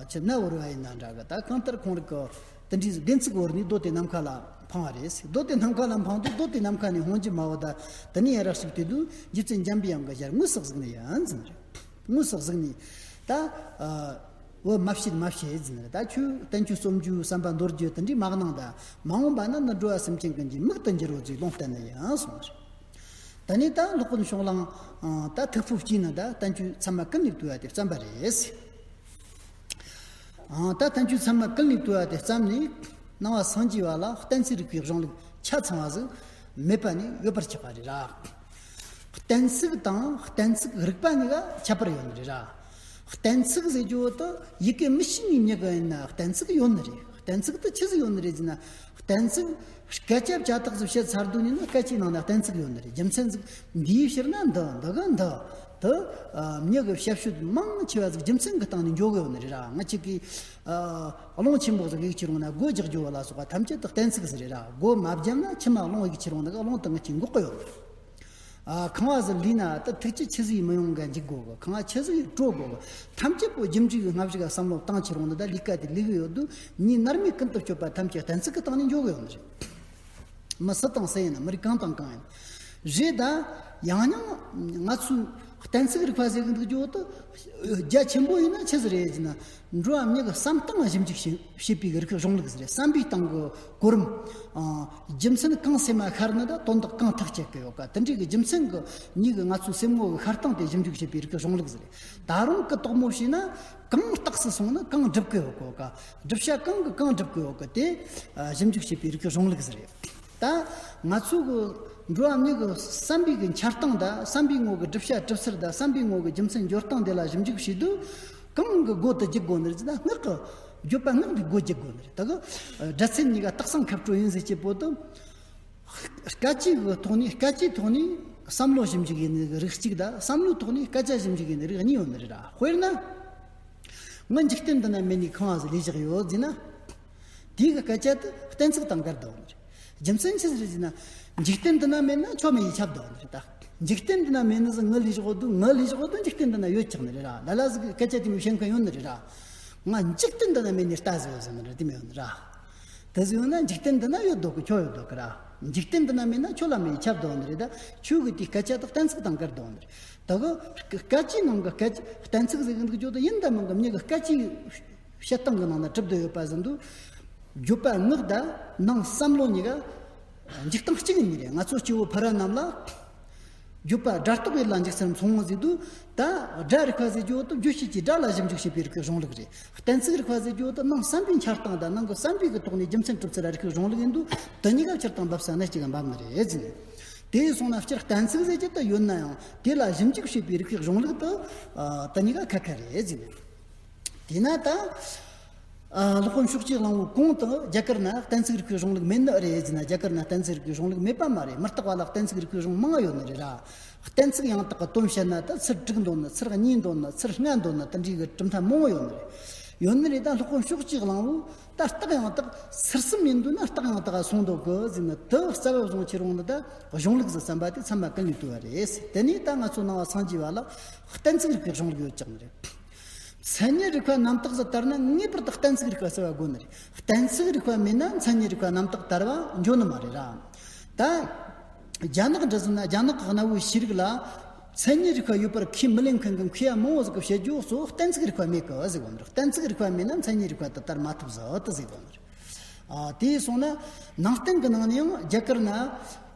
ཆི་ན་བོར་བ་ཡིན་ན་འདྲ་གི། ད་གང་ལྟར་ཁོང་རིགས་ཀྱི་དེ་འདྲའི་ཟིག་བདེན་ཚིག་བོར་ནས་རྡོ་དེ་ནམ་མཁའ་ལ་འཕངས་པ་རེད། རྡོ་དེ་ནམ་མཁའ་ལ་འཕངས་དུས་རྡོ་དེ་ནམ་མཁའ་ནས་འཕངས་རྒྱུ་མ་བོ་ད། དེ་ནས་ཡ་ར་ཞིག་དེ་དུས་རྗེ་བཙུན་འཇམ་པའི་དབྱངས་ཀྱི་ཞལ་དངོས་སུ་གཟིགས་ནི་ཡིན་ཟེར་ནི་རེད། དངོས་སུ་གཟིགས་ནས་ད། ཨ། འོ་མ་བྱེད་མ་བྱེད་ཟེར་ནས། ད་ཁྱོད་བསྟན་བཅོས་རྩོམ་རྒྱུའི་བསམ་པ་འདོར་རྒྱུ་དེ་འདྲའི་མ་གནང་ད། མ་འོངས་པ་ན་ནི་འགྲོ་བ་སེམས་ཅན་ཀུན་གྱི་མིག་ཏུ་འགྱུར་རོ་ཅེས་ལུང་བསྟན་ནི་ཡིན་གསུངས་པ་རེད། ད་ནི་ད་སློབ་དཔོན་ཕྱོགས་གླང་ད་ཐུགས་ཕུགས་བསྐྱེད་ནས་ད་བསྟན་བཅོས་ཚད་མ་ཀུན་ལས་བཏུས་པ་དེ་བརྩམས་པ་རེད། ད་བསྟན་བཅོས་ཚད་མ་ཀུན་ལས་བཏུས་པ་དེ་བརྩམས་ནས་སྣང་བ་སངས་རྒྱས་པ་ལ་གཏན་ཚིགས་རིག་པའི་གཞུང་ལུགས་ཆ་ཚང་བ་ཟིག་མེད་པ་ནས་ཡོད་པར་གྱུར་པ་རེད་ར། གཏན་ཚིགས་དང་གཏན་ཚིགས་རིག་པ་གཉིས་ཀ་ཁྱད་པར་ཡོད་ནི་རེད་ར། གཏན་ཚིགས་ཟེར་རྒྱུ་བོ་དེ་ཡི་གེ་མི་ཤེས་ནི་མྱི་གི་ཡིན་ན་གཏན་ཚིགས་ཡོད་ནི་རེད། གཏན་ཚིགས་དེ་ཆི་ཟིག་ཡོད་ནི་རེད་ཟེར་ན། གཏན་ཚིགས་སྐད་ཆ་བྱ་དག་ཟིག་བཤད་ཚར་དུས་ནི་ན་སྐད་ཆའི་ནང་ན་གཏན་ཚིགས་ཡོད་ནི་རེད། རྒྱུ་མཚན་ཟིག་འདིའི་ཕྱིར་ན་འདི་འདི་གི་འདི་དེ་མྱི་གི་བཤད་སྤྱོད་མང་ཆེ་བ་ཟིག་རྒྱུ་མཚན་གི་སྟེང་ནས་འཇོག་གི་ཡོད་ནི་རེད་ར། ང་ཅིག་གིས་ཨ། རླུང་ཆེན་པོ་ཟིག་གཡུག་ཁྱེར་འོང་ན་སྒོ་རྒྱག་རྒྱུ་བ་ལ་སོགས་པ་ཐམས་ཅད་དུ་གཏན་ཚིགས་ཟིག་རེད་ར། སྒོ་མ་བརྒྱབ་ན་ཕྱི་མ་རླུང་གཡུག་ཁྱེར་འོང་ན་གི་རླུང་དེ་ང་ཅིག་འགོག་གི་ཡོད་ནི་རེད། ཨ། ཁང་བ་ཟིག་ལས་ན་ད་ཐུག་ཆུ་ཆི་ཟིག་མི་ཡོང་ག་འཇུག་དགོས་གི། ཁང་བ་ཆི་ཟིག་དཀྲོལ་དགོས་གི། ཐམས་ཅད་པོ་རྒྱུ་འབྲས་ཀྱི་སྔ་གཞུག་ག་བསམ་བློ་བཏང་ཁྱེར་འོང་ན་ད་ལས་ཀ་དེ་ལས་གི་ཡོད་དུས་མྱིའི་མནར་མེད་ཀུན་ཏུ་སྤྱོད་པ་ཐམས་ཅད་གཏན་ཚིགས་ཀྱི་སྟེང་ནས་འཇོག་གི་ཡོད་ནི་རེད། མི་སུ་དང་སུ་ཡིན་ན། མི་རིགས་གང་དང་གང་ཡིན་རེད། ད་ཡང་ཡང་ང་ཚོའི་ གཏན་ཚིགས་རིག་པ་ཟེར་གི་འདུག་རྒྱུ་དེ་རྒྱ་ཆེན་པོ་ཡིན་ན་ཆི་ཟིག་རེད་ཟེར་ན། འགྲོ་བ་མྱི་གི་བསམ་སྟངས་ལ་ཞིབ་འཇུག་བྱེད་བྱེད་པའི་རིག་པའི་གཞུང་ལུགས་ཟིག་རེད། བསམ་པའི་སྟེང་གི་གོ་རིམ། ཨ། རྒྱུ་མཚན་གང་སེམས་མ་ཤར་ནི་དང་དོན་དག་གང་ཐག་བཅད་གི་ཡོད་ག། དེ་འདྲའི་གི་རྒྱུ་མཚན་གི་མྱི་གི་ང་ཚོའི་སེམས་ངོ་གི་ཤར་སྟངས་དེ་ཞིབ་འཇུག་བྱེད་པའི་རིག་པའི་གཞུང་ལུགས་ཟིག་རེད། ད་རུང་གི་དོག་མོ་བྱས་ན། གང་རྟགས་སུ་སོང་ན་གང་སྒྲུབ་གི་ཡོད་གོ་ག། བསྒྲུབ་བྱ་གང་གི་གང་སྒྲུབ་གི་ཡོད་གི། དེ་ཨ་ཞིབ་འཇུག་བྱེད་པའི་རིག་པའི་གཞུང་ལུགས་ཟིག་རེད། ད་ང་ཚོ་གི་འགྲོ་བ་མྱི་གི་བསམ་པའི་གི་འཆར་སྟངས་དང་བསམ་པའི་ངོ་གི་བསྒྲུབ་བྱ་གྲུབ་ཚུལ་དང་བསམ་པའི་ངོ་གི་རྒྱུ་མཚན་འཇོག་སྟངས་དེ་ལ་ཞིབ་འཇུག་བྱེད་དུས། གང་གི་སྒོ་དུ་བརྒྱུད་དགོས་ནི་རེད་ཟེར་ན། སྔགས་ཀྱི་བརྗོད་པ་སྔགས་འདི་སྒོ་བརྒྱུད་དགོས་ནི་རེད། ད་གི་སྒྲ་ཚད་གཉིས་ཀ་རྟགས་སམ་ཁ་སྤྲོད་ཡིན་ཟེར་གྱི་པོ་དུ། སྐད་ཅིག་གི་ཐོག་ནས། སྐད་ཅིག་ཐོག་ནས་བསམ་བློ་ཞིབ་འཇུག་ཡིན་ནི་རིགས་གཅིག་དང་། བསམ་བློའི་ཐོག་ནས་སྐད་ཆ་ཞིབ་འཇུག་ཡིན་ནི་རིགས་གཉིས་ཡོད་ནི་རེད་ར། དཔེར་ན། ང་འཇིག་རྟེན་འདི་ན་མེད་ནི་གང་ཟིག་ལས་བཞག་ཡོད་ཟེར་ན། དེའི་གི་སྐད་ཆ་དེ་གཏན་ཚིགས་དང་འགལ་འདུག་ནི་རེད། རྒྱུ་མཚན་ཆི་ཟིག་རེད་ཟེར་ན། འཇིག་རྟེན་འདི་ན་མེད་ན་ཁྱོད་མེད་ཡི་ཁྱབ་འདུག་ནི་རེད་ད། འཇིག་རྟེན་འདི་ན་མེད་ནི་ཟིག་ང་ལས་བཞག་འདུག། ང་ལས་བཞག་འདུག། འཇིག་རྟེན་འདི་ན་ཡོད་ཆགས་ནི་རེད་ར། ལ་ལ་ཟིག་གི་སྐད་ཆ་དེ་མོ་བཤད་མཁན་ཡོད་ནི་རེད་ར། ང་འཇིག་རྟེན་འདི་ན་མེད་ནི་ལྟ་ཟིག་ཡོད་ཟེར་ནི་རེད། དེ་མོ་ཡོད་ནི་ར། དེ་ཟིག་ཡོད་ན་འཇིག་རྟེན་འདི་ན་ཡོད་འདུག་གི། ཁྱོད་ཡོད་འདུག་གི་ར། འཇིག་རྟེན་འདི་ན་མེད་ན་ཁྱོད་ལ་མེད་ཡི་ཁྱབ་འདུག་ནི་རེད་ད། ཁྱོད་གི་དེའི་སྐད་ཆ་དེ་གཏན་ཚིགས་དང་འགལ་འདུག་ནི་རེད། ད་གི་སྐད་ཆའི་ནང་གི་སྐད་ཆ་གཏན་ཚིགས་ཟེར་གི་འདུག་རྒྱུ་དེ་ཡིན་དང་མིན་གི་མྱི་གི་སྐད་ཆའི་བཤད་སྟངས་གི་ནང་ན་གྲུབ་བསྡད་ཡོད་པ་བཞིན་དུ། བརྗོད་པ་སྔགས་དང་ནང་བསམ་བློ་གཉིས་ཀ་འཇིག་སྟངས་གཅིག་ཡིན་ནི་རེད། ང་ཚོ་སྐྱེ་བོ་ཕལ་བ་རྣམས་ལ། བརྗོད་པ་སྒྲ་རྟོག་ཡིད་ལ་འཇིགས་སེམས་སོང་ངོ་ཟེར་དུས། ད་སྒྲ་རིག་པ་ཟེར་རྒྱུ་དེ་རྗོད་བྱེད་ཀྱི་སྒྲ་ལ་ཞིབ་འཇུག་བྱེད་པའི་རིག་པའི་གཞུང་ལུགས་རེད། གཏན་ཚིགས་རིག་པ་ཟེར་རྒྱུ་དེ་ནང་བསམ་པའི་འཆར་སྟངས་དང་ནང་གི་བསམ་པའི་གི་ཐོག་ནས་རྒྱུ་མཚན་གྲུབ་ཚུལ་ལ་རིག་པའི་གཞུང་ལུགས་ཡིན་དུས། དེ་གཉིས་ཀ་སྤྱིར་བཏང་འབབ་ས་གནས་གཅིག་ག་འབབ་ནི་རེད་ཟེར་ནས། དེ་སོང་ན་སྤྱིར་གཏན་ཚིགས་ཟེར་རྒྱུ་དེ་ཡོད་ན་ཡང་། དེ་ལ་ཞིབ་འཇུག་བྱེད་པའི་རིག་པའི་གཞུང་ལུགས་དེ་ཨ་དེ་གཉིས་ཀ་ཁ་ཁ་རེད་ཟེར་ནས། དེས་ན་ད། ཨ། སློབ་དཔོན་ཕྱོགས་ཀྱི་གླང་པོ་གོང་དུ་རྒྱ་གར་ན་གཏན་ཚིགས་རིག་པའི་གཞུང་ལུགས་མེད་ནི་རེད་ཟེར་ན། རྒྱ་གར་ན་གཏན་ཚིགས་རིག་པའི་གཞུང་ལུགས་མེད་པ་མ་རེད། མི་རྟག་པ་ལ་གཏན་ཚིགས་རིག་པའི་གཞུང་མང་ང་ཡོད་ནི་རེད་ར། གཏན་ཚིགས་ཡང་དག་གི་དོན་བཤད་ན་ད་ཚུལ་དྲུག་འདོད་ནི། ཚུལ་གཉིས་འདོད་ནི། ཚུལ་ལྔ་འདོད་ནི། དེ་འདྲའི་གི་གྲུབ་མཐའ་མང་བོ་ཡོད་ནི་རེད། ཡོད་ནི་རེད། ད་སློབ་དཔོན་ཕྱོགས་ཀྱི་གླང་པོ་ད་རྟགས་ཡང་དག་ཚུལ་གསུམ་ཡིན་འདུག་ན་རྟགས་ཡང་དག་ག་སོང་འདུག་གི་ཟེར་ན། དེ་རྩ་བ་བཟུང་ཁྱེར་འོང་ནི་ད་གཞུང་ལུགས་ཟིག་བརྩམས་པ་དེ་ཚད་མ་ཀུན་ལས་བཏུས་པ་རེད། དེ་ནས་ད་ང་ཚོ་ནང་པ་སངས་རྒྱས་པ་ལ་གཏན་ཚིགས་རིག་པའི་གཞུང་ལུགས་ཡོད་ཀྱང་རེད། མཚན་ཉིད་རིག་པ་རྣམ་དག་ཟིག་དར་ན་ངེས་པར་དུ་གཏན་ཚིགས་རིག་པ་བརྩི་བ་དགོས་ནི་རེད། གཏན་ཚིགས་རིག་པ་མེད་ན་མཚན་ཉིད་རིག་པ་རྣམ་དག་དར་བ་འགྱོ་ནི་མ་རེད་ར། ད་རྒྱ་ནག་འདྲ་ཟིག་ན་རྒྱ་ནག་གི་གནའ་བོའི་ཤེས་རིག་ལ་མཚན་ཉིད་རིག་པ་ཡོད་པར་ཁས་མི་ལེན་མཁན་གྱི་མཁས་པ་མང་བོ་ཟིག་གིས་བཤད་རྒྱུ་གཙོ་བོ་གཏན་ཚིགས་རིག་པ་མེད་གི་ཟེར་གོ་ནི་རེད། གཏན་ཚིགས་རིག་པ་མེད་ན་མཚན་ཉིད་རིག་པ་དེ་དར་མ་ཐུབ་ཟིག་དེ་ཟེར་གོ་ནི་རེད། ཨ། དེ་སོང་ན་ནང་བསྟན་གྱི་ནང་ནས་ཡང་རྒྱ་གར་ན།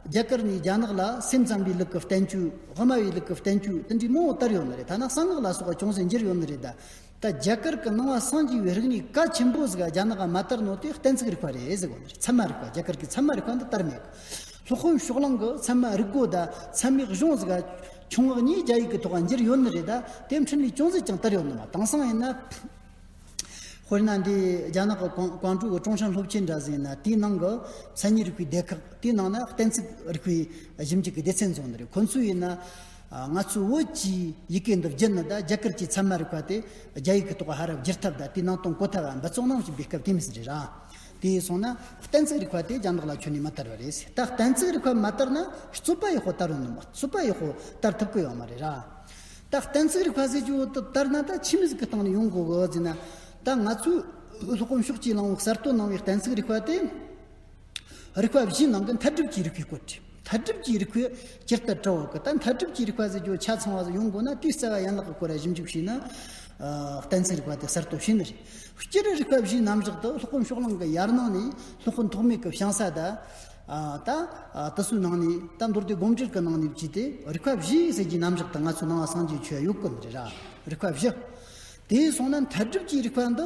རྒྱ་གར་ནས་རྒྱ་ནག་ལ་སེམས་ཙམ་པའི་ལུགས་ཀྱི་བསྟན་བཅོས། དབུ་མ་པའི་ལུགས་ཀྱི་བསྟན་བཅོས་དེ་འདྲའི་མང་བོ་དར་ཡོད་ནི་རེད། ཐ་ན་གསང་སྔགས་ལ་སོགས་པ་ཅུང་ཟད་འགྱུར་ཡོད་ནི་རེད་ད། ད་རྒྱ་གར་གྱི་ནང་པ་སངས་རྒྱས་པའི་རིག་གནས་གལ་ཆེན་པོ་ཟིག་རྒྱ་ནག་ག་མ་དར་ནོ་དེ་གཏན་ཚིགས་རིག་པ་རེད་ཟེར་གོ་ནི་རེད། ཚད་མ་རིག་པ། རྒྱ་གར་གྱི་ཚད་མ་རིག་པ་འདི་དར་མེད་གི། སློབ་དཔོན་ཕྱོགས་གླང་གིས་ཚད་མ་རིག་སྒོ་དང་ཚད་མའི་གཞུང་ཟིག་ཆུང་ངུ་གཉིས་རྒྱ་ཡིག་གི་ཐོག་འགྱུར་ཡོད་ནི་རེད་ད། དེ་འཕྲིན་ལས་ཅུང་ཟད་ཀྱང་དར་ཡོད་ནི་མ། དེང་སང་ཡིན་ན། དཔེར་ན་འདི་རྒྱ་ནག་གི་ཀོང་ཀོང་ཀྲོའུ་གི་ཀྲུང་ཧྲན་སློབ་ཆེན་འདྲ་ཟིག་ཡིན་ན། དེའི་ནང་གི་མཚན་ཉིད་རིག་པའི་སྡེ་ཁག་དེའི་ནང་ན་གཏན་ཚིགས་རིག་པའི་ཞིབ་འཇུག་གི་སྡེ་ཚན་བཟོ་ནི་རེད། ཁོ་ཚོས་ཡིན་ན། ཨ། ང་ཚོའི་བོད་ཀྱི་ཡི་གེ་འདི་བསྒྱུར་ནི་དང་རྒྱ་གར་གྱི་ཚད་མ་རིག་པ་དེ་རྒྱ་ཡིག་གི་ཐོག་ཧར་ར་བསྒྱུར་ཐབས་དང་། དེའི་ནང་དོན་གོ་ཐབས་འབད་བརྩོན་གནང་བཞིན་པའི་སྐབས་དེ་མོ་ཟིག་རེད་ར། དེ་སོང་ན་གཏན་ཚིགས་རིག་པ་དེ་རྒྱ་ནག་ལ་ཁྱོན་ནས་མ་དར་བ་རེད། ད་གཏན་ཚིགས་རིག་པ་མ་དར་ན་རྩོད་པ་ཡག་པོ་དར་རུང་ནི་མ། རྩོད་པ་ཡག་པོ་དར་ཐུབ་ཀྱི་ཡོད་མ་རེད་ར། ད་གཏན་ཚིགས་རིག་པ་ཟེར་རྒྱུ་དེ་དར་ན་ད་ཆི་མོ་ཟིག་གི་སྟེང་ནས་ཡོང་དགོས་གི་ཟེར་ན། ད་ང་ཚོའི་སློབ་དཔོན་ཕྱོགས་ཀྱི་གླང་པོས་གསར་གཏོད་གནང་བའི་གཏན་ཚིགས་རིག་པ་དེ། རིག་པ་བཞིའི་ནང་གི་མཐར་སྒྲུབ་ཀྱི་རིག་པའི་སྐོར་རེད། མཐར་སྒྲུབ་ཀྱི་རིག་པའི་སྤྱིར་དུ་དྲི་བ་གི། ད་མཐར་སྒྲུབ་ཀྱི་རིག་པ་ཟེར་རྒྱུ་ཆ་ཚང་བ་ཟིག་ཡོང་དགོས་ན། དེའི་རྩ་བ་ཡན་ལག་གི་སྐོར་ལ་ཞིབ་འཇུག་བྱས་ན། ཨ། གཏན་ཚིགས་རིག་པ་དེ་གསར་གཏོད་བྱས་ནི་རེད། སྤྱིར་རིག་པ་བཞིའི་རྣམ་གཞག་དེ་སློབ་དཔོན་ཕྱོགས་གླང་གིས་ཡར་ནང་ནས་སློབ་དཔོན་ཐོགས་མེད་ཀྱི་ཞིང་ས་དང་། ཨ། ད། ཨ། དེ་ཚོའི་ནང་ནས། ད་མདོ་སྡེ་དགོངས་འགྲེལ་གྱི་ནང་ནས་བརྩིས་ཏེ། རིག་པ་བཞི་ཟེར་རྒྱུའི་རྣམ་གཞག་དེ་ང་ཚོའི་ནང་པ་སངས་རྒྱས་ཆོས་ཡོད་གི་ནི་རེད་ར། རིག་པ་བཞི། དེ་སོང་ན་མཐར་སྒྲུབ་ཀྱི་རིག་པ་འདི་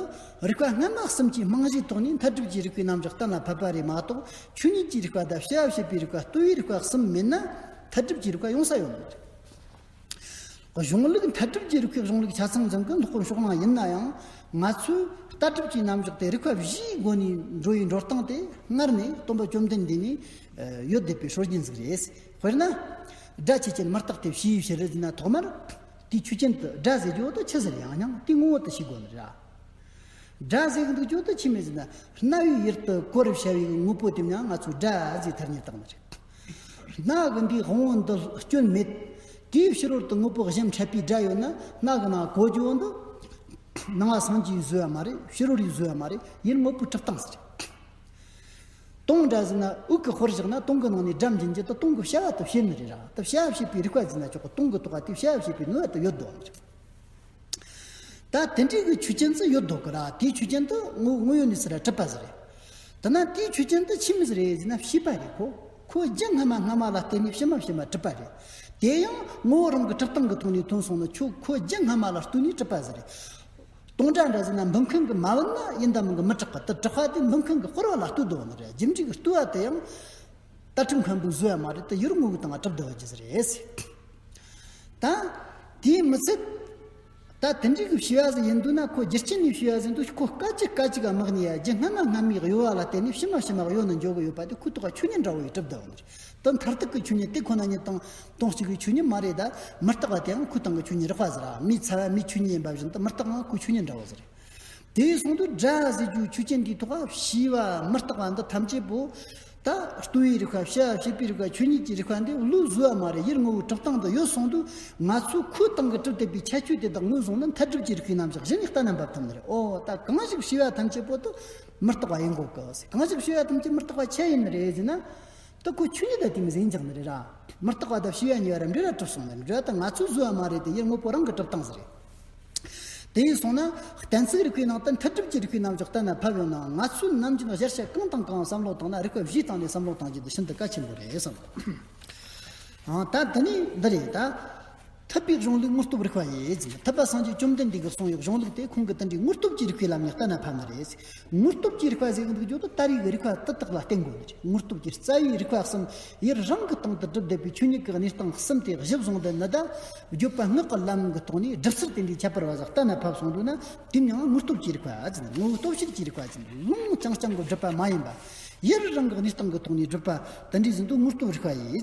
རིག་པ་སྔ་མ་གསུམ་གྱི་རྨང་གཞིའི་ཐོག་ནས་མཐར་སྒྲུབ་ཀྱི་རིག་པའི་རྣམ་གཞག་གཏན་ལ་ཕབ་པ་རེད་མ་གཏོགས། ཆོས་ཉིད་ཀྱི་རིག་པ་དང་བྱ་བ་བྱེད་པའི་རིག་པ། རྟོགས་པའི་རིག་པ་གསུམ་མེད་ན་མཐར་སྒྲུབ་ཀྱི་རིག་པ་ཡོང་ས་ཡོད་མ་རེད། གཞུང་ལུགས་མཐར་སྒྲུབ་ཀྱི་རིག་པའི་གཞུང་ལུགས་ཆ་ཚང་འཛིན་མཁན་སློབ་དཔོན་ཕྱོགས་གླང་ཡིན་ན་ཡང་། ང་ཚོས་ལྟ་གྲུབ་ཀྱི་རྣམ་གཞག་དེ་རིག་པ་བཞིའི་སྒོ་ནས་འགྲོ་བའི་འགྲོ་སྟངས་དེ་སྔར་ནས་སྟོན་པ་བཅོམ་ལྡན་འདས་ནས་ཡོད་བསྡད་པའི་སྲོལ་རྒྱུན་ཟིག་རེད། དཔེར་ན། སྒྲ་ཆོས་ཅན། མི་རྟག་སྟེ་ཕྱིའི་ཕྱིར་ཟེར་ན། ཐོག་མར་དེའི་ཆོས་ཅན་དེ་སྒྲ་ཟེར་རྒྱུ་དེ་ཆི་ཟིག་རེད། ཡང་སྙིང་དེ་ངོ་བོ་དེ་ཤེས་དགོས་ནི་རེད། སྒྲ་ཟེར་གི་འདུག་རྒྱུ་དེ་ཆི་མོ་ཟེར་ན། རྣ་བའི་ཡུལ་དུ་གོ་རུ་བྱ་བའི་དངོས་པོ་དེ་མྱང་ང་ཚོས་སྒྲ་ཟེར་ཐ་སྙད་བཏགས་ནི་རེད། སྣ་གི་འདིའི་དབང་པོ་འདི་སྐྱོན་མེད། དེའི་ཕྱི་རོལ་དུ་དངོས་པོ་གཞན་འཕྲད་པའི་སྒྲ་ཡོད་ན། སྣ་གི་ནང་གོ་རྒྱུ་བོ་འདི་ནང་པ་སངས་རྒྱས་བཟོས་པ་མ་རེད། ཕྱི་རོལ་ཡས་བཟོས་པ་མ་རེད། ཡུལ་དངོས་པོའི་གྲུབ་སྟངས་ཟེར། དུང་འདྲ་ཟིན་ན་དབུགས་ཀྱི་དཔུར་བཞག་ན་དུང་གི་ནང་ནས་སྒྲ་འབྱིན་རྒྱུ་དེ་དུང་གི་བྱ་བ་དེ་བྱེད་ནི་རེད་ར། དེ་བྱ་བ་བྱེད་པའི་རིག་པ་ཟིན་ན་ཆོག་གི། དུང་གི་ཐོག་ག་དེ་བྱ་བ་བྱེད་པའི་ནུས་པ་དེ་ཡོད་དོ་ནི་རེད། ད་དེ་འདྲའི་གི་ཆོས་ཅན་ཙི་ཡོད་དོ་གི་ར། དེའི་ཆོས་ཅན་དུ་དངོས་དངོས་ཡོད་ནས་ཟེར་ར་གྲུབ་པ་ཟིག་རེད། དེ་ན་དེའི་ཆོས་ཅན་དུ་ཆི་མོ་ཟིག་རེད་ཟེར་ན་བྱིས་པ་རེད། ཁོ་ཁོ་རྒྱུ་སྔ་མ་སྔ་མ་ལ་བརྟེན་ནས་ཕྱི་མ་ཕྱི་མ་གྲུབ་པ་རེད། དེ་ཡང་ངོ་བོ་རང་གི་གྲུབ་སྟངས་ཀྱི་ཐོག་ནས་ཐོན་སོང་ན་ཆོག་ཁོ་རྒྱུ་སྔ་མ་ལ་ལྟོས་ནས་གྲུབ་པ་ཟིག་རེད། དུང་སྒྲ་འདྲ་ཟེར་ན་འབུམ་མཁན་གྱིས་མ་བུད་ན་ཡིན་དང་མིན་གྱི་མི་གྲག་པ་དེ། གྲག་པ་དེ་འབུམ་མཁན་གྱི་དཔུར་བ་ལ་ལྟོས་དོ་ནི་རེད། རྒྱུ་འབྲས་ཀྱི་ལྟོས་པ་དེ་ཡང་ལྟ་གྲུབ་མཁན་པོས་བཟོས་པ་མ་རེད། དེ་ཡུལ་དངོས་ཀྱི་སྟེང་ང་གྲུབ་བསྡད་པ་ཅིག་རེད། ད་དེས་མི་ཚད། ད་དེ་འདྲའི་གི་བྱིས་པ་ཟིག་ཡིན་དུས་ན། ཁོ་རྒྱུ་རྐྱེན་ནས་བྱིས་པ་ཟིག་ཡིན་དུས། ཁོ་སྐད་ཅིག་སྐད་ཅིག་ག་མི་གཉིས་ཡ། རྒྱུ་སྔ་མ་སྔ་མའི་གཡོ་བ་ལ་བརྟེན་ནས་ཕྱི་མ་ཕྱི་མ་གཡོ་ནས་འགྱོ་གི་ཡོད་པ་དེ་ཁོའི་ཐོག་ག་ཆོས་ཉིད་འདྲ་བོ་ཡིས་གྲུབ་བསྡད་པ་ནི་རེད། དེ་མཐར་ཐུག་གི་ཆོས་ཉིད་དེ་ཁོ་ན་ཉིད་དང་དོན་གཅིག་གི་ཆོས་ཉིད་མ་རེད། ད་མི་རྟག་པ་དེའང་ཁོའི་སྟེང་གི་ཆོས་ཉིད་རགས་པ་ཟིག་ར། མིའི་ཚ་བ་མིའི་ཆོས་ཉིད་ཡིན་པ་བཞིན་དུ་མི་རྟག་པའང་ཁོའི་ཆོས་ཉིད་འདྲ་བོ་ཟིག་རེད། དེ་ཡིན་སོང་དུས་སྒྲ་ཟེར་རྒྱུའི་ཆོས་ཅན་འདིའི་ཐོག་བྱིས་པ་མི་རྟག་པ་འདི་ཐམས་ཅད་པོ། ད་ལྟོ་བའི་རིག་པ། བྱ་བྱེད་པའི་རིག་པ། ཆོས་ཉིད་ཀྱི་རིག་པ་འདི་བློས་བཟོས་པ་མ་རེད། ཡུལ་དངོས་པོའི་གྲུབ་སྟངས་འདི་ཡོད་སོང་དུས། ང་ཚོས་ཁོའི་སྟེང་གི་གྲུབ་བསྡད་པའི་ཁྱད་ཆོས་དེ་དག་ངོས་བཟུང་ན་མཐར་གྲུབ་ཀྱི་རིགས་པའི་རྣམ་གཞག་གཞི་ནས་གཏན་ལ་འབེབས་ཐུབ་ནི་རེད། ཨོ། ད་གང་ཞིག་བྱིས་པ་ཐམས་ཅད་པོ་དེ་མི་རྟག་པ་ཡིན་དགོས་གི། གང་ཞིག་བྱིས་པ་ཐམས་ཅད་མི་རྟག་པ་ཆི་ཡིན་ནི་རེད་ཟེར་ན། ད་ཁོ་ཆོས་ཉིད་དང་དེ་མོ་ཟིག་ཡིན་ཀྱང་ནི་རེད་ར། མི་རྟག་པ་དང་བྱིས་པ་གཉིས་པ་ར་འབྲེལ་བ་གྲུབ་སོང་ནི་རེད། འབྲེལ་བ་དེ་ང་ཚོས་བཟོས་པ་མ་རེད། དེ་ཡུལ་དངོས་པོ་རང་གི་གྲུབ་སྟངས་ཟིག་རེད། དེ་ཡིན་སོང་ན་གཏན་ཚིགས་རིགས་པའི་ནང་དུ་མཐར་གྲུབ་ཀྱི་རིགས་པའི་རྣམ་གཞག་གཏན་ལ་ཕབ་ཡོང་ན། ང་ཚོས་ནམ་རྒྱུན་གཞལ་བྱ་གང་དང་གང་བསམ་བློ་བཏང་ན། རིགས་པ་བཞིའི་སྟེང་ནས་བསམ་བློ་གཏང་རྒྱུ་དེ་ཤིན་ཏུ་གལ་ཆེན་པོ་རེད་བསམ། ཨང་། ད་འདི་ནི་འདི་རེད་ད། ཐུབ་པའི་གཞུང་ལུགས་དངོས་སྟོབས་རིག་པ་ཡིས་ཟེར། ཐུབ་པ་སངས་རྒྱས་བཅོམ་ལྡན་འདས་ཀྱིས་གསུངས་པའི་གཞུང་ལུགས་དེ་ཁོང་གིས་དེ་འདྲའི་དངོས་སྟོབས་ཀྱི་རིག་པའི་ལམ་ནས་གཏན་ལ་ཕབ་ནི་རེད། དངོས་སྟོབས་ཀྱི་རིག་པ་ཟེར་གི་འདུག་རྒྱུ་དེ་ད་རེས་ཀྱི་རིག་པ་དེ་དག་ལ་བརྟེན་དགོས་ནི་རེད། དངོས་སྟོབས་ཀྱི་རྩ་བའི་རིག་པ་གསུམ། ཡུལ་རང་གི་སྟེང་དུ་གྲུབ་བསྡད་པའི་ཆོས་ཉིད་ཀྱི་གནས་སྟངས་གསུམ་དེ་གཞི་བཟུང་བསྡད་ནི་ད། བརྗོད་པ་སྔགས་ཀྱི་ལམ་གྱི་ཐོག་ནས་སྒྲུབ་ཚུལ་དེ་འདྲའི་ཁྱད་པར་བ་ཟིག་གཏན་ལ་ཕབ་སོང་འདུག་ན། དེ་ཡང་དངོས་སྟོབས་ཀྱི་རིག་པ་ཟེར། དངོས་པོ་སྟོབས་བྱེད་ཀྱི་རིག་པ་ཟེར། ལུང་རྐྱང་རྐྱང་གི་སྒྲུབ་པ་མ་ཡིན་པ། ཡུལ་རང་གི་གནས་སྟངས་ཀྱི་ཐོག་ནས་སྒྲུབ་པ་དེ་འདྲ་ཟིག་འདུག་དངོས་སྟོབས་རིག་པ་ཡིས།